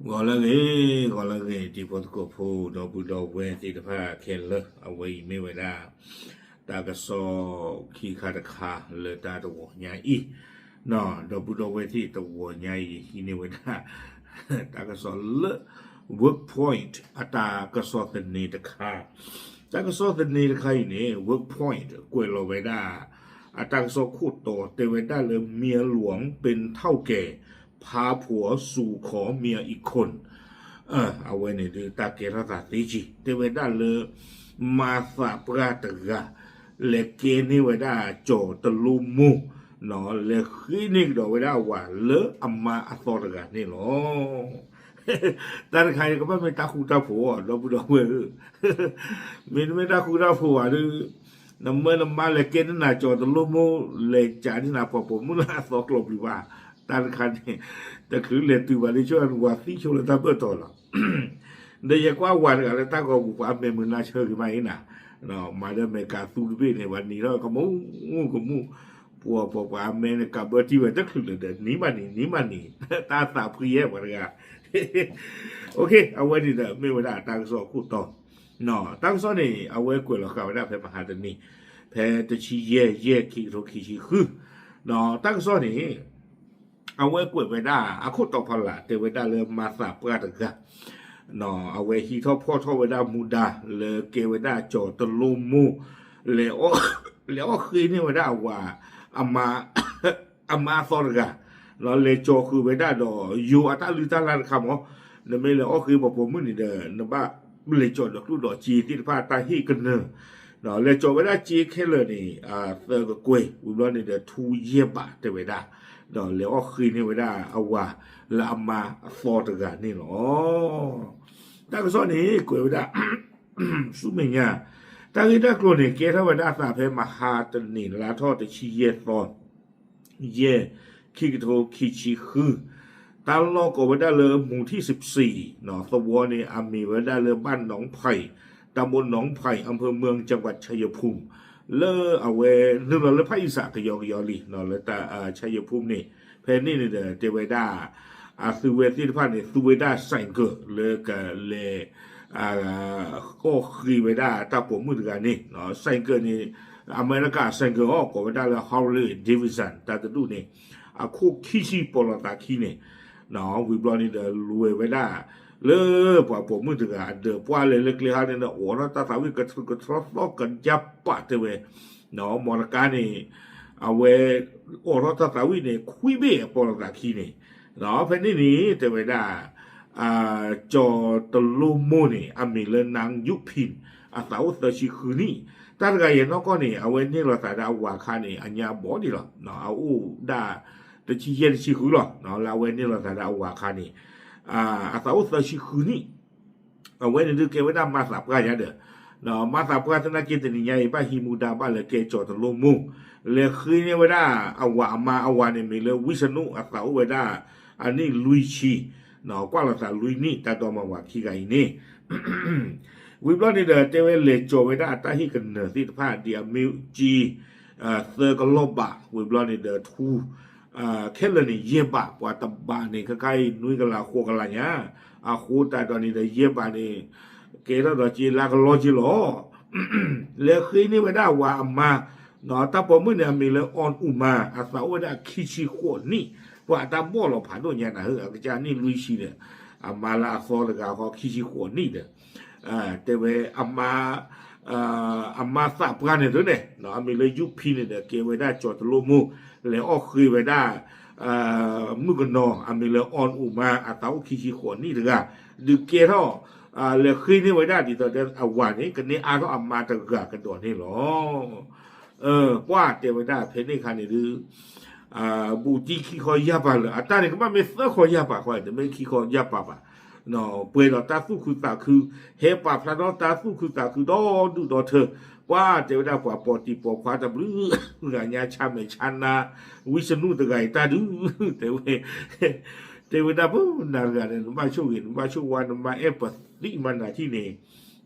ဂီၤလၢအဂ့ၤ, ဂီၤလၢအဂ့ၤ တံၤဖိသကိးဖိ ဒီပုၢ်ဒီဝဲၢ်သ့ၣ်တဖၣ်ခဲလၢာ်, အဝဲအံၤမ့ၢ်ဝဲဒၣ် တၢ်ကစီၣ်ခံခါတခါလၢတၢ်တဝီညါအံၤ, ဒီပုၢ်ဒီဝဲၢ်သ့ၣ်တဝီညါအံၤ ဟံးန့ၢ်ဝဲဒၣ် တၢ်ကစီၣ်လၢ Workpoint အတၢ်ကစီၣ်သန့တခါ, တၢ်ကစီၣ်သန့တခါအံၤန့ၣ် Workpoint ကွဲးလီၤဝဲဒၣ် အတၢ်ကစီၣ်ခိၣ်တီတဲဝဲဒၣ်လၢ เมียหลวงเป็นเฒ่าแก่ พาผัวสู่ขอเมียอีกคน အဝဲန့ၣ်ဒုးတၢ်ကဲထီၣ်သးသ့က့ၤ တဲဝဲဒၣ်လၢ မၤသးပှၢ်တဂၤ လဲၤကဲန့ၢ်ဝဲဒၣ်ကၠီၤတလိမိၢ်, လဲၤဃ့န့ၢ်ကဒီးဝဲဒၣ်အဝၤလၢအမါအသီတဂၤန့ၣ်လီၤ. တၢ်တခါအံၤကဘၣ်မ့ၢ်တၢ်ဃူတၢ်ဖိး ဒီပုၢ်ဒီဝဲၢ်ဧၢ, မ့တမ့ၢ်တၢ်ဃူတၢ်ဖိးဘၣ်ဒီး နမၢနမါလဲၤကဲန့ၢ်နၤကၠီၤတလိမိၢ် လဲၤကးန့ၢ်နၤပှၤပိာ်မုၣ်လၢအသီကျိၤပျံၤဘၣ်, တၢ်တခါန့ၣ် တချုးလဲၤတုၤဘၣ်လၢ ဆိဝၤသံဆိလၢတၢ်ဘၢၣ်တီၤလီၤ. ဒီးယကွၢ်ဝၤတဂၤလၢတၢ်ဂီၤပူၤ ပှၤအမဲာ်မုာ်နါဆၢဂ့ၤမးအံၤနၤ, မၤဒီးမဲာ်ကးသူတဘ့ၣ်န့ၣ် ပှၤနံၤထီၣ်ကမူကမူ, ပှၤပှၤပှၤအမဲာ်န့ၣ် ကးဘၢတံၢ်ဝဲတချုးလၢၤဒီး နံၤမးနံၤ နံၤမးနံၤ တၢ်သးဖှံယဲၢ်ပှၤတဂၤ အဝဲန့ၣ်ဒီးမ့ၢ်ဝဲဒၣ်တၢ်ကစီၣ်ခိၣ်တီ, တၢ်ကစီၣ်န့ၣ် အဝဲကွဲးလီၤဃာ်ဝဲဒၣ်ဖဲမဟါတနံၤ, ဖဲတဆံယဲၢ် ယဲၢ် ခံကထိခံဆံဃု, တၢ်ကစီၣ်န့ၣ် အဝဲကွဲးဝဲဒၣ် အခိၣ်တီဖီလာ် တဲဝဲဒၣ်လၢမၤသးပှၢ်တဂၤ, အဝဲဟံးထီၣ်ဖီၣ်ထီၣ်ဝဲဒၣ်မူဒါ လၢကဲဝဲဒၣ်ကၠီၤတလိမိၢ်, လဲၤအီၣ်ဃ့န့ၢ်ဝဲဒၣ်အဝၤ အမါအသီတဂၤ, လဲၤကၠီၤဃုာ်ဝဲဒၣ်ဒီး ယိၤအတၢ်လုၢ်တၢ်လၢ်တခါမး, နမ့ၢ်လဲၤအီၣ်ဃ့ပှၤပိာ်မုၣ်န့ၣ်ဒီး နဘၣ်လဲၤကၠီၤဒီးကျိၣ်ဒီးစ့သ့ၣ်တဖၣ်တၢ်ဟ့ၣ်ကနၢၤ, လဲၤကၠီၤဝဲဒၣ်စ့ခဲလၢာ်န့ၣ် သၢကကွဲၢ် ဝံၤဘျီန့ၣ်ဒီး ထူယဲၢ်ဘးတဲဝဲဒၣ်, ဒီးလဲၤအီၣ်ဃ့န့ၢ်ဝဲဒၣ်အဝၤလၢအမါအသီတဂၤန့ၣ်လီၤ. တၢ်ကစီၣ်န့ၣ် ကွဲးဝဲဒၣ် ဆူမဲာ်ညါ, တၢ်ဂ့ၢ်တၢ်ကျိၤန့ၣ် ကဲထီၣ်ဝဲဒၣ်အသးဖဲမဟါတနံၤ လါထီၣ်တဆံယဲၢ်သီ ယဲၢ် ခံကထိခံဆံဃု, တၢ်လီၢ်ကိးဝဲဒၣ်လၢ หมู่ที่สิบสี่, သဝီန့ၣ် အမံၤဝဲဒၣ်လၢ บ้านหนองไผ่, ตำบลหนองไผ่ อำเภอเมือง จังหวัดชัยภูมิ, လၢအဝဲနုာ်လီၤလၢဖၣ်အံၣ်စးကယီကယီလံ လၢ ชัยภูมิ န့ၣ်, ဖဲန့ၣ်န့ၣ်ဒီး တဲဝဲဒၣ် အသုဝဲသ့ၣ်တဖၣ်န့ၣ် သူဝဲဒၣ် ဆိုင်ကယ် လၢကလဲၤ အီၣ်ဃ့ဝဲဒၣ်တၢ်ပိာ်မုၣ်တဂၤန့ၣ်, ဆိုင်ကယ် န့ၣ် အမဲရကၤ ဆိုင်ကယ် အီၤ ကိးဝဲဒၣ်လၢ Harley Davidson တၢ်တဒူၣ်န့ၣ်, အခိၣ်ခံဆံ ပိာ်လိာ်သးခံန့ၣ်, ဝံၤဘျီန့ၣ်ဒီး လဲၤဝဲဒၣ် လၢပှၤပိာ်မုၣ်တဂၤအဒၢး ပှၢ်လဲၤလၢကျဲဟါန့ၣ်ဒီး အိးထီၣ်တၢ်သးဝံၣ်ကထြူးကထြီသီကယၢ်ပာ်တဲဝဲ, မီတကါန့ၣ် အဝဲ အိးထီၣ်တၢ်သးဝံၣ်န့ၣ် ခွံဘ့ၣ်အပိာ်လိာ်သးခံန့ၣ်, ဖဲန့ၣ်န့ၣ် တဲဝဲဒၣ် ကၠီၤတလိမိၢ်န့ၣ် အမံၤလၢ นางยุพิน အသးအိၣ်သၢဆံဃုနံၣ်, တၢ်တဂၤအံၤနီၢ်ကီၢ်န့ၣ် အဝဲန့ၢ်လိာ်သးဒီးအဝၤအခါန့ၣ် အညါဘီဒံးလီၤ, အအိၣ်ဒၣ် တဆံယဲၢ်တဆံဃုလီၤ, လၢအဝဲန့ၢ်လိာ်သးဒီးအဝၤအခါန့ၣ် အသးအိၣ်သၢဆံဃုနံၣ်, အဝဲန့ၣ်ဒုးကဲဝဲဒၣ်မၤသးပှၢ်ညါဒီး, မၤသးပှၢ်သနာ်က့တနံၤညါအံၤ ဘၣ်ဟံးမူဒါဘၣ်လၢကဲကၠီၤတလိမိၢ်, လဲၤဃ့န့ၢ်ဝဲဒၣ်အဝၤအမါ, အဝၤန့ၣ်မံၤလၢ ဝံစနူၣ် အသးအိၣ်ဝဲဒၣ် အနံၣ်လွံၢ်ဆံ, ကွၢ်လိာ်သးလွံၢ်နံၣ် တၢ်ဒီမါဝၤခံဂၤအံၤန့ၣ် ဝံၤဘျီန့ၣ်ဒီး တဲဝဲလဲၤကၠီၤဝဲဒၣ်အတၢ်ဟ့ၣ်ကနၢၤသ့ၣ်တဖၣ် ဒ်အမ့ၢ်ကၠံ သၢကလီၢ်ဘး, ဝံၤဘျီန့ၣ်ဒီးထူ ခဲလၢာ်န့ၣ် ယဲၢ်ဘး, ပှၤတဘးန့ၣ် ခဲခါအံၤ နွံကလး ဃိးကလးညါ, အဃိသတးဒီးန့ၣ်ဒီး ယဲၢ်ဘးန့ၣ် ကဲထီၣ်ဒီးကၠံလၢကလီကၠံလီၤ. လဲၤဃ့န့ၢ်ဝဲဒၣ်အဝၤအမါ, တၢ်ပိာ်မုၣ်န့ၣ် အမံၤလၢ ออนอุมา, အသးအိၣ်ဝဲဒၣ်ခံဆံဃိးနံၣ်, ပှၤအတၢ်ဘီၣ်လီၤဖးဒိၣ်ညါနၤဧၢ, အကစၢ်နံၣ်လွံၢ်ဆံဒီး အမါလၢအသီတဂၤဃီ ခံဆံဃိးနံၣ်ဒီး တဲဝဲ အမါသးပှၢ်န့ၣ်ဒ်န့ၣ် အမံၤလၢ ယူၣ်ဖံ န့ၣ်ဒီး ကဲဝဲဒၣ်ကၠီၤတလိမိၢ် လဲၤအီၣ်ဃ့ဝဲဒၣ် မုၣ်ကနီၤ အမံၤလၢ ออนอุมา အသးအိၣ်ခံဆံဃိးနံၣ်တဂၤ ဒုးကဲထီၣ် လဲၤဃ့န့ၢ်ဝဲဒၣ်ဒ်သိးဒီးအဝၤန့ၣ် ကန့ၢ်အါထီၣ်အမါတဂၤကဒီးန့ၣ်လီၤ. ပှၢ်တဲဝဲဒၣ်ဖဲန့ၣ်အခါန့ၣ်ဒုး ဘူးတံၢ်ခံခီယၢ်ပာ်လၢာ် အတၢ်န့ၣ်ကဘၣ်မ့ၢ်သၢခီယၢ်ပာ်ဃီ တမ့ၢ်ခံခီယၢ်ပာ်ဘၣ်, ပှဲၤဒီးတၢ်သူၣ်ခုသးခု, ဟဲပာ်ဖျါထီၣ်တၢ်သူၣ်ခုသးခုဒီဒူၣ်ဒီထၢ, ပှၢ်တဲဝဲဒၣ်ပှၤပိာ်တံၤပိာ်ခွါတဘျုးဂၤညါ ဆါမဲာ်ဆါနါ, ဝံစနူၣ်တဂၤအံၤတၢ်ဒုး တဲဝဲ တဲဝဲဒၣ်ပနၤတဂၤန့ၣ် နဘၣ်ဆိၣ်ဂ့ၤ နဘၣ်ဆိၣ်ဝါ နမါအဲၣ်ပသံးမးနၤထံၣ်န့ၣ်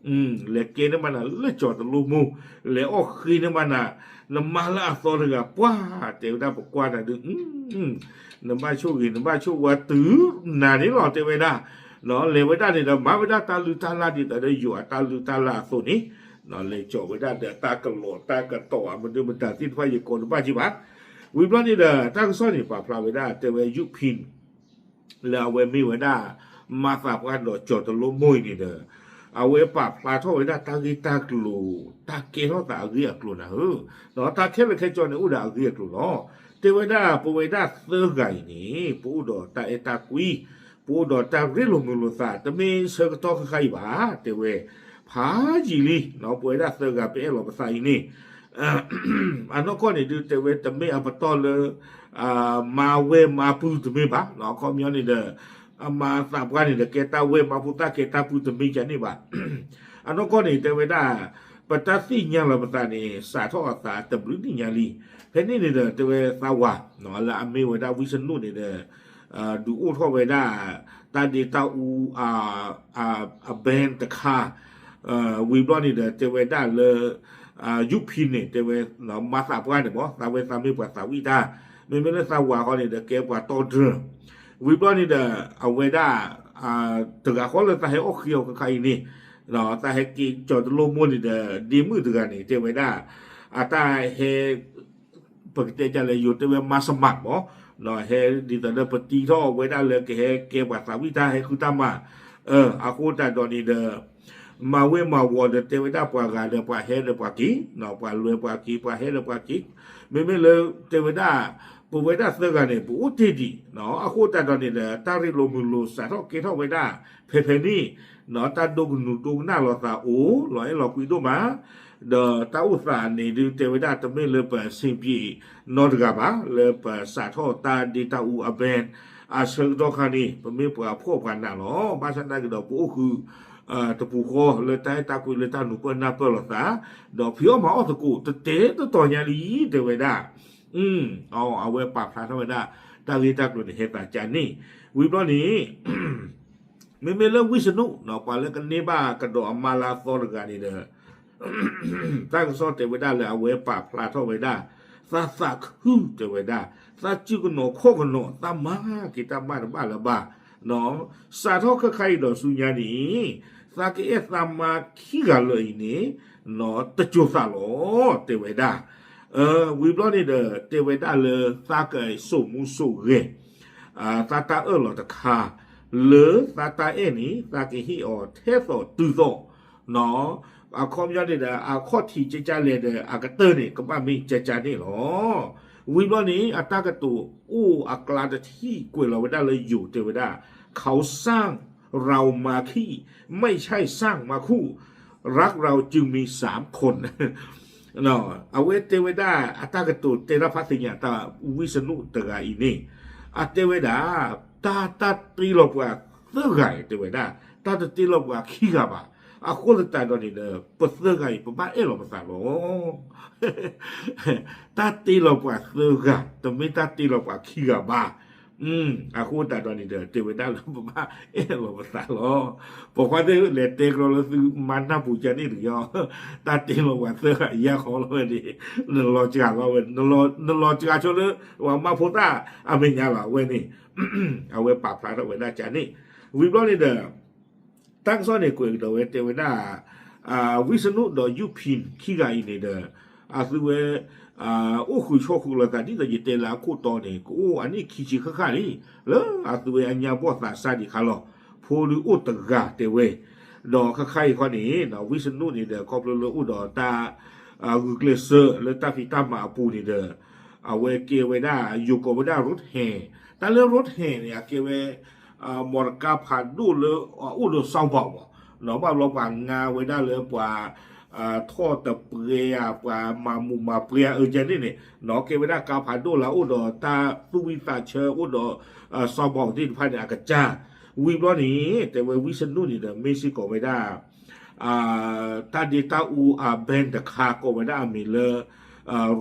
လဲၤကဲန့ၢ်ဘၣ်နၤလၢကၠီၤတလိမိၢ်, လဲၤအီၣ်ဃ့န့ၢ်ဘၣ်နၤ, နမါလၢအသီတဂၤ ပှၢ်တဲဝဲဒၣ်ပကွၢ်နၤဒုး နဘၣ်ဆိၣ်ဂ့ၤ နဘၣ်ဆိၣ်ဝါတုၤနၤန့ၣ်လီၤ တဲဝဲဒၣ်. လဲၤဝဲဒၣ်န့ၣ်ဒီး မၤဝဲဒၣ်တၢ်လုၢ်တၢ်လၢ်ဒ်သိးဒီးယိၤအတၢ်လုၢ်တၢ်လၢ်အသိးန့ၣ်, လဲၤကၠီၤဝဲဒၣ်ဒီးတၢ်ကလီၤတၢ်ကတီၤအမနုၤမတၤသ့ၣ်တဖၣ် ယကိးတဘၣ်က့ဘၣ်. ဝံၤဘျီန့ၣ်ဒီး တၢ်ကစီၣ်န့ၣ် ပာ်ဖျါဝဲဒၣ် တဲဝဲ ယူးဖံၣ် လၢအဝဲမ့ၢ်ဝဲဒၣ် မၤသးပှၢ်ဒီးကၠီၤတလိမိၢ်အံၤန့ၣ်ဒီး အဝဲပာ်ဖျါထီၣ်ဝဲဒၣ်တၢ်ဂ့ၢ်တၢ်ကျိၤ တၢ်ကဲထီၣ်သးအဂ့ၢ်အကျိၤနၤဧၢ, ဒီးတၢ်ခဲလၢာ်ခဲဆ့န့ၣ် အိၣ်ဒီးအဂ့ၢ်အကျိၤလီၤ. တဲဝဲဒၣ်ပဝဲဒၣ်သၢဂၤအံၤန့ၣ် ပအိၣ်ဒီးတၢ်အဲၣ်တၢ်ကွံ, ပအိၣ်ဒီးတၢ်ရ့လိာ်မုာ်လိာ်သး တမ့ၢ်ဆၢကတီၢ်ခဲခါအံၤဘၣ်, တဲဝဲ ဖးယံာ်လံ, ပဝဲဒၣ်သၢဂၤပအဲၣ်လီၤပသးအံၤန့ၣ် အနီၢ်ကီၢ်န့ၣ်ဒုး တဲဝဲတမ့ၢ်အပတီၢ်လၢ မၤဝဲၢ်မၤပုၢ်တမ့ၢ်ဘၣ်, အခီပညီန့ၣ်ဒီး အမၤသးပှၢ်န့ၣ်ဒီး ကဲတၢ်ဝဲၢ်မၤဖိသၣ် ကဲတၢ်ပုၢ်တမ့ၢ်ကန့ၣ်ဘၣ်. အနီၢ်ကီၢ်န့ၣ် တဲဝဲဒၣ် ပတၢ်သ့ၣ်ညါလီၤပသးန့ၣ် စးထီၣ်အသးတဘျုးနံၣ်ညါလံ. ဖဲန့ၣ်န့ၣ်ဒီး တဲဝဲသးဝၤ လၢအမ့ၢ်ဝဲဒၣ်ဝံစနူၣ်န့ၣ်ဒီး ဒုးအိၣ်ထီၣ်ဝဲဒၣ် တၢ်ဒ့တၢ်အူ အ band တခါ, ဝံၤဘျီန့ၣ်ဒီး တဲဝဲဒၣ်လၢ ယူးဖံၣ်န့ၣ် တဲဝဲ မၤသးပှၢ်န့ၣ်မ့ၢ် သးဝဲသးမ့ၢ်ပှၤသးဝံၣ်တၢ်, မ့မ့ၢ်လၢသးဝၤဃီန့ၣ်ဒီး ကဲပှၤတီဒြၢၢ်, ဝံၤဘျီန့ၣ်ဒီး အဝဲဒၣ် တဂၤဃီလၢသးဟဲအီၣ်ဃ့အီၤခဲခါအံၤန့ၣ် သးဟဲက့ၤကၠီၤတလိမိၢ်န့ၣ်ဒီး ဒ့မုၣ်တဂၤန့ၣ် တဲဝဲဒၣ် အတၢ်ဟဲ ပကတဲဒ်လဲၣ် ယိၤတဲဝဲ မၤစမးမ့ၢ် ဟဲဒ်သိးလၢပတံထီၣ်ဝဲဒၣ်လၢကဟဲကဲပှၤသးဝံၣ်တၢ် ဟဲဃုတၢ်မၤ, အဃိသတးဒီးန့ၣ်ဒီး မၤဝဲၢ်မၤဝီၤဒီး တဲဝဲဒၣ်ပှၤဂၤဒီးပှၤဟဲဒီးပှၤက့ၤ, ပှၤလဲၤပှၤက့ၤ ပှၤဟဲဒီးပှၤက့ၤ, မ့မ့ၢ်လၢတဲဝဲဒၣ် ပဝဲဒၣ်သၢဂၤန့ၣ် ပအိၣ်တ့ၢ်ဒံး, အဃိသတးဒီးန့ၣ်ဒီး တၢ်ရ့လိာ်မုာ်လိာ်စးထီၣ်ကဲထီၣ်ဝဲဒၣ် ဖဲဖဲန့ၣ် တၢ်ဒိကနုာ်ဒိကနၣ်လိာ်သးအိၣ် လီၤအဲၣ်လီၤကွံဒိၣ်မး, ဒီးတၢ်အိၣ်သးန့ၣ်ဒုး တဲဝဲဒၣ်တမ့ၢ်လၢပဆင်ပြေနီတဂၤဘၣ် လၢပစးထီၣ်တၢ်ဒ့တၢ်အူအ band အဆၢကတီၢ်ခါန့ၣ် ပမ့ၢ်ပှၤဖှီၣ်ပှၤနးလီၤ. ဘၣ်ဆၣ်သနာ်က့ဒီး ပအိၣ်ဃုာ် တပူၤဃီလၢတၢ်အဲၣ်တၢ်ကွံလၢတၢ်နုာ်ပၢၢ်နၢ်ပၢၢ်လိာ်သး, ဒီးဖံးအီၣ်မၤအီၣ်သကိး တတဲတတီၤညါလံ တဲဝဲဒၣ် အဝဲပာ်ဖျါထီၣ်ဝဲဒၣ် တၢ်ဂ့ၢ်တၢ်ကျိၤန့ၣ် ဟဲသးကန့ၣ်, ဝံၤဘျီန့ၣ် မ့မ့ၢ်လၢဝံစနူၣ် ပှၤလၢကန့ၢ်ဘၣ်ကဒီးအမါလၢအသီတဂၤန့ၣ်ဒီး တၢ်ကစီၣ်တဲဝဲဒၣ်လၢအဝဲပာ်ဖျါထီၣ်ဝဲဒၣ် သးသးခုတဲဝဲဒၣ် သးစုကနိးခီၣ်ကနိး သးမၤက့ၤတၢ်မၤတဘၣ်လၢၤဘၣ်, စးထီၣ်ခဲခါအံၤဒီးဆူညါန့ၣ် သးကအဲၣ်သးမါခံဂၤလၢာ်အံၤန့ၣ် တစိၤသးလီၤ တဲဝဲဒၣ် ဝံၤဘျီန့ၣ်ဒီး တဲဝဲဒၣ်လၢသးကစိာ်မူစိာ်ဂဲၤ သးတၢ်အၢၣ်လီၤတခါ လၢသးတၢ်အဲၣ်န့ၣ် သးကဟ့ၣ်အီၤထဲသိးတုၤသိး, အခီပညီန့ၣ်ဒီး အခီၣ်ထံးကကလဲၣ်ဒီး အကတၢၢ်န့ၣ် ကဘၣ်မ့ၢ်ကကန့ၣ်လီၤ. ဝံၤဘျီန့ၣ် အတၢ်ကတိၤအိၣ်အကျါတထံၣ်ကွဲးလီၤဝဲဒၣ်လၢယိၤတဲဝဲဒၣ် เขาสร้างเรามาขี้ ไม่ใช่สร้างมาคู่ รักเราจึงมีสามคน အဝဲတဲဝဲဒၣ်အတၢ်ကတိၤတဲတၢ်ဖးသ့ၣ်ညါ တၢ်ဝံစနူၣ်တဂၤအံၤန့ၣ် အတဲဝဲဒၣ် တၢ်တၢ်တ့လီၤပှၤသၢဂၤအံၤ တဲဝဲဒၣ် တၢ်တတ့လီၤပှၤခံဂၤဘၣ်. အဃိသတးဒီးန့ၣ်ဒီး ပသၢဂၤအံၤ ပဘၣ်အဲၣ်လီၤပသးလီၤ. တၢ်တ့လီၤပှၤသၢဂၤ တမ့ၢ်တၢ်တ့လီၤပှၤခံဂၤဘၣ်. အဃိသတးဒီးန့ၣ်ဒီး တဲဝဲဒၣ်လၢပဘၣ်အဲၣ်လီၤပသးလီၤ. ပှၤကွၢ်သ့ၣ်လဲၤတဲကျီလၢသုမါနၢ်ပူၤကန့ၣ်တဂ့ၤ, တၢ်တ့လီၤပှၤသၢဂၤယါဃီလီၤဝဲန့ၣ် နလီၤစှၤလီၤဝဲ, နလီၤစှၤဆိလၢ ပှၤမၤဖိသၣ်အမဲာ်ညါလီၤဝဲန့ၣ် အဝဲပာ်ဖျါထီၣ်ဝဲဒၣ်ကန့ၣ် ဝံၤဘျီန့ၣ်ဒီး တၢ်ကစီၣ်န့ၣ်ကွဲးကဒီးဝဲတဲဝဲဒၣ် ဝံစနူၣ်ဒီးယူးဖံၣ်ခံဂၤအံၤန့ၣ်ဒီး အသုဝဲ အိၣ်ဃုာ်ဆိးဃုာ်လိာ်သးဒ်သိးယတဲလၢအခိၣ်တီန့ၣ် ကအိၣ်အနံၣ်ခံဆံဃၣ်ဃၣ်လံ လၢအသုဝဲအညါဘီၣ်သးစၢ်ဒံးခါလီၤ. ဖိဒုးအိၣ်တဂၤတဲဝဲ ဒီးခဲခါအံၤခီန့ၣ် ဝံစနူၣ်န့ၣ်ဒီး ခီဖျိလၢအိၣ်ဒီးတၢ် ဂုာ်ကျဲးစၢးလၢတၢ်ဖံးတၢ်မၤအပူၤန့ၣ်ဒီး အဝဲကဲဝဲဒၣ် ယိၤကိးဝဲဒၣ် ရိးဟဲၣ်, တၢ်လၢ ရိးဟဲၣ် န့ၣ် အကဲဝဲ မီၢ်တကါဖးဒိၣ်လၢအအိၣ်ဒီးစီၤဘၣ်ဘၣ်, ဘၣ်ဘျီပှၤငါဝဲဒၣ်လၢပှၤ ထီၣ်တပှဲၤဧါ ပှၤမၤမူးမၤပှဲၤဧါ အၢကဲန့ၣ်န့ၣ် ကဲဝဲဒၣ်ကါဖးဒိၣ်လၢအအိၣ်ဒီးတၢ်သူၣ်ဝံၣ်သးဆၢ အိၣ်ဒီး စီၤဘၣ်သ့ၣ်တဖၣ်န့ၣ် အကစၢ် ဝံၤဘျီန့ၣ် တဲဝဲဝံစနူၣ်န့ၣ်ဒီး မ့ၢ်စ့ၢ်ကီးဝဲဒၣ် တၢ်ဒ့တၢ်အူအ band တခါ ကိးဝဲဒၣ်အမံၤလၢ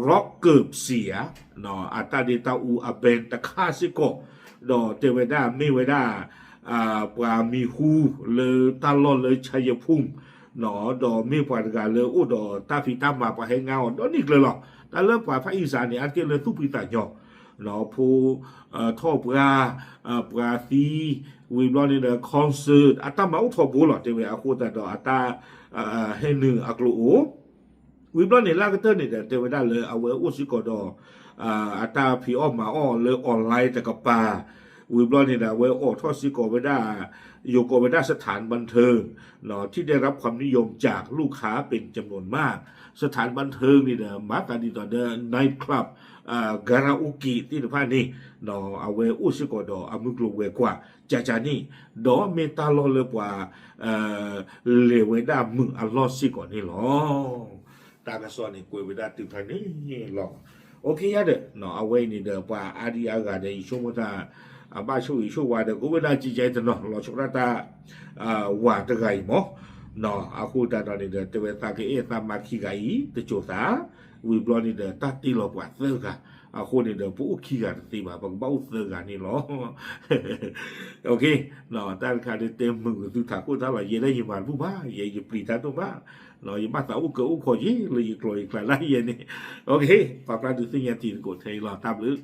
Rockers ဧါ, အတၢ်ဒ့တၢ်အူအ band တခါစ့ၢ်ကီး, ဒီးတဲဝဲဒၣ်မ့ၢ်ဝဲဒၣ် ပှၤမံၤဟူလၢတၢ်လီၢ်လၢ ชัยภูมิ ဒီးမ့ၢ်ပှၤတဂၤလၢအိၣ်ဒီးတၢ်ဖံးတၢ်မၤ ပှၤဟဲငါအီၤဒီနံၣ်ကျၢၤလီၤ. တၢ်လၢပှၤဖၣ်အံၣ်စၢ်န့ၣ် အါတက့ၢ်လၢသူၣ်ဖှံသးညီ ဖိထီၣ်ပှၢ်, ပှၤသံ, ဝံၤဘျီန့ၣ်ဒီး concert အတၢ်မၤအိၣ်ထီဘိလီၤ တဲဝဲ အဃိသတးဒီးအတၢ် ဟဲနုာ်အကျိၤအိၣ် ဝံၤဘျီန့ၣ် လၢအကတၢၢ်န့ၣ်ဒီး တဲဝဲဒၣ်လၢအဝဲအိၣ်စ့ၢ်ကီးဒီး အတၢ်ဖံးအီၣ်မၤအီၣ်လၢ online တကပၤ, ဝံၤဘျီန့ၣ်ဒီး အဝဲအိးထီၣ်စ့ၢ်ကီးဝဲဒၣ်, ယိၤကိးဝဲဒၣ် สถานบันเทิง ที่ได้รับความนิยมจากลูกค้าเป็นจำนวนมาก สถานบันเทิง န့ၣ်ဒီး မၤသးဒ်သိးဒီး night club, karaoke သ့ၣ်တဖၣ်န့ၣ်, အဝဲအိၣ်စ့ၢ်ကီးဒီးအမုၢ်ကျိၤဝဲၤကွာ် ကကန့ၣ်, ဒီးမ့ၢ်တၢ်လီၢ်လၢပှၤ လဲၤဝဲဒၣ်မုာ်အလီၢ်စ့ၢ်ကီးန့ၣ်လီၤ. တၢ်ကစီၣ်န့ၣ် ကွဲးဝဲဒၣ်တုၤဖဲန့ၣ်လီၤ. အိၣ်ခ့ယါဒီး အဝဲအံၤန့ၣ်ဒီး ပှၤအါဒံအါဂၤဒီး ယဆိကမိၣ်တၢ် အဘၣ်ဆိၣ်ဂ့ၤဆိၣ်ဝါဒီး ကအိၣ်ဝဲဒၣ်ကကဲတနီၤ လီၤဆီဒၣ်တၢ် ဝၤတဂၤအံၤမး, အဃိသတးဒီးန့ၣ်ဒီး တဲဝဲသးကအဲၣ်သးမါခံဂၤအံၤ တစိၤသး, ဝံၤဘျီန့ၣ်ဒီး တၢ်တ့လီၤပှၤသၢဂၤ, အဃိန့ၣ်ဒီး ပအိၣ်ခံဂၤတသ့ဘၣ် ပကဘၣ်အိၣ်သၢဂၤန့ၣ်လီၤ. တၢ်တခါဒ်တဲမုာ်ကသုထးခိၣ်တၢ်လီၤ ယဲဒၣ်ယမၤတဘူၣ်ဘၣ် ယဲယပျံၤတၢ်ဒိၣ်မး, ယဘၣ်သးအိၣ်ကၢအိၣ်ခီယဲလၢယကျိၤယကျဲလၢယဲန့ၣ်, ပာ်ဖျါဒုးသ့ၣ်ညါတံၤသကိးထဲအံၤလီၤ တၢ်ဘျုး